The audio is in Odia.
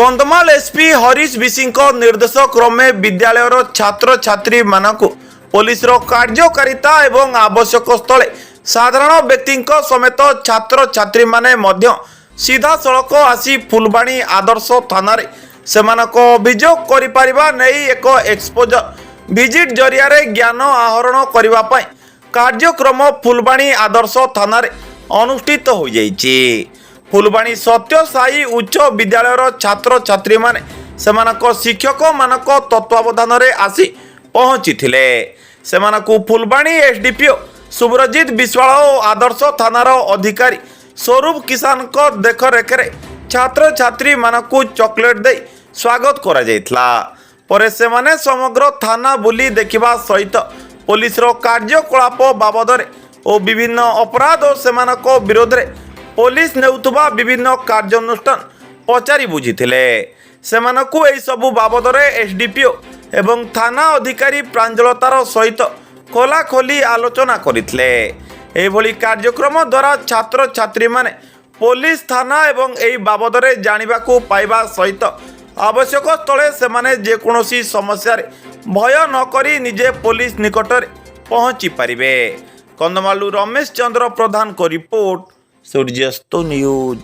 କନ୍ଧମାଳ ଏସ୍ପି ହରିଶ ବିଶିଙ୍କ ନିର୍ଦ୍ଦେଶ କ୍ରମେ ବିଦ୍ୟାଳୟର ଛାତ୍ରଛାତ୍ରୀମାନଙ୍କୁ ପୋଲିସର କାର୍ଯ୍ୟକାରିତା ଏବଂ ଆବଶ୍ୟକ ସ୍ଥଳେ ସାଧାରଣ ବ୍ୟକ୍ତିଙ୍କ ସମେତ ଛାତ୍ରଛାତ୍ରୀମାନେ ମଧ୍ୟ ସିଧାସଳଖ ଆସି ଫୁଲବାଣୀ ଆଦର୍ଶ ଥାନାରେ ସେମାନଙ୍କ ଅଭିଯୋଗ କରିପାରିବା ନେଇ ଏକ ଏକ୍ସପୋଜର ଭିଜିଟ୍ ଜରିଆରେ ଜ୍ଞାନ ଆହରଣ କରିବା ପାଇଁ କାର୍ଯ୍ୟକ୍ରମ ଫୁଲବାଣୀ ଆଦର୍ଶ ଥାନାରେ ଅନୁଷ୍ଠିତ ହୋଇଯାଇଛି। ଫୁଲବାଣୀ ସତ୍ୟ ସାଇ ଉଚ୍ଚ ବିଦ୍ୟାଳୟର ଛାତ୍ରଛାତ୍ରୀମାନେ ସେମାନଙ୍କ ଶିକ୍ଷକମାନଙ୍କ ତତ୍ତ୍ୱାବଧାନରେ ଆସି ପହଞ୍ଚିଥିଲେ। ସେମାନଙ୍କୁ ଫୁଲବାଣୀ ଏସ୍ଡିପିଓ ସୁବ୍ରଜିତ ବିଶ୍ୱାଳ ଓ ଆଦର୍ଶ ଥାନାର ଅଧିକାରୀ ସ୍ୱରୂପ କିଷାନଙ୍କ ଦେଖରେଖରେ ଛାତ୍ରଛାତ୍ରୀମାନଙ୍କୁ ଚକୋଲେଟ୍ ଦେଇ ସ୍ୱାଗତ କରାଯାଇଥିଲା। ପରେ ସେମାନେ ସମଗ୍ର ଥାନା ବୁଲି ଦେଖିବା ସହିତ ପୋଲିସର କାର୍ଯ୍ୟକଳାପ ବାବଦରେ ଓ ବିଭିନ୍ନ ଅପରାଧ ଓ ସେମାନଙ୍କ ବିରୋଧରେ ପୋଲିସ ନେଉଥିବା ବିଭିନ୍ନ କାର୍ଯ୍ୟାନୁଷ୍ଠାନ ପଚାରି ବୁଝିଥିଲେ। ସେମାନଙ୍କୁ ଏହିସବୁ ବାବଦରେ ଏସ୍ଡିପିଓ ଏବଂ ଥାନା ଅଧିକାରୀ ପ୍ରାଞ୍ଜଳତାର ସହିତ ଖୋଲାଖୋଲି ଆଲୋଚନା କରିଥିଲେ। ଏଭଳି କାର୍ଯ୍ୟକ୍ରମ ଦ୍ୱାରା ଛାତ୍ରଛାତ୍ରୀମାନେ ପୋଲିସ, ଥାନା ଏବଂ ଏହି ବାବଦରେ ଜାଣିବାକୁ ପାଇବା ସହିତ ଆବଶ୍ୟକ ସ୍ଥଳେ ସେମାନେ ଯେକୌଣସି ସମସ୍ୟାରେ ଭୟ ନକରି ନିଜେ ପୋଲିସ ନିକଟରେ ପହଞ୍ଚି ପାରିବେ। କନ୍ଧମାଳରୁ ରମେଶ ଚନ୍ଦ୍ର ପ୍ରଧାନଙ୍କ ରିପୋର୍ଟ, ସୂର୍ଯ୍ୟାସ୍ତ ନ୍ୟୁଜ୍।